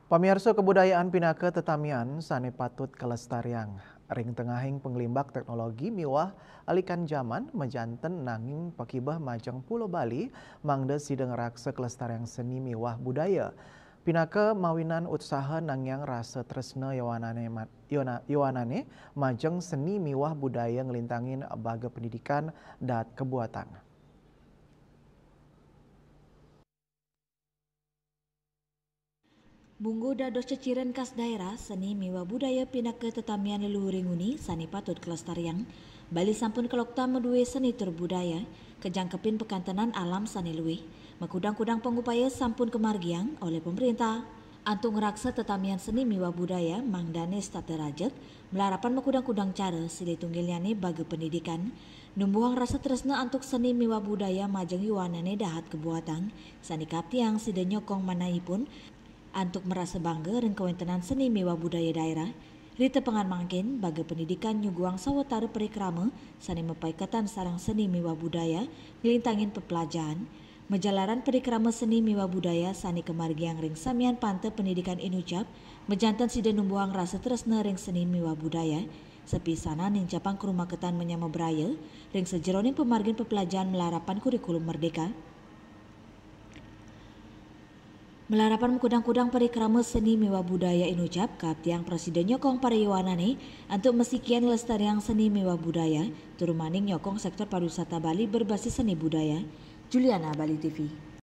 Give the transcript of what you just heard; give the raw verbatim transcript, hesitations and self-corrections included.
Pamiarsa, kabudayaan pinaka tetamian sane patut kalestariang. Ring tengahing panglimbak teknologi miwah alikan jaman majanten, nanging pakibeh majeng Pulo Bali mangda sida ngraksa kalestariang seni miwah budaya. Pinaka mawinan utsaha nangiang rasa tresna yowanane ma-, yona-, yowanane majeng seni miwah budaya nglintangin baga pendidikan dahat kabuatan. Mungguh dados ceciren khas daerah, seni miwah budaya pinaka tetamian leluhure nguni sane patut kalestariang. Bali sampun kalokta madue seni tur budaya, kajangkepin pakantenan alam sane luih. Makudang-kudang pangupaya sampun kamargiang olih pemerintah antuk ngraksa tetamian seni miwah budaya mangdane setata rajeg, malarapan makudang-kudang cara, silih tunggilnyane baga pendidikan. Numbuhang rasa tresna antuk seni miwah budaya majeng yowanane dahat kabuatan, sane kaptiang sida nyokong manahipun antuk marasa bangga ring kawentenan seni miwah budaya daerah. Ri tepengan mangkin, baga pendidikan nyuguhang sawatara parikrama sane mapaiketan sareng seni miwah budaya, nglintangin peplajahan. Majalaran parikrama seni miwah budaya sane kamargiang ring samian panta pendidikan inucap, majanten sida numbuhang rasa tresna ring seni miwah budaya, sapisanan nincapang karumaketan manyama braya ring sajeroning pamargin peplajahan malarapan Kurikulum Merdeka. Malarapan makudang-kudang parikrama seni miwah budaya inucap, kaptiang prasida nyokong para yowanane antuk masikian nglestariang seni miwah budaya, tur maning nyokong sektor pariwisata Bali berbasis seni budaya. Juliana, Bali T V.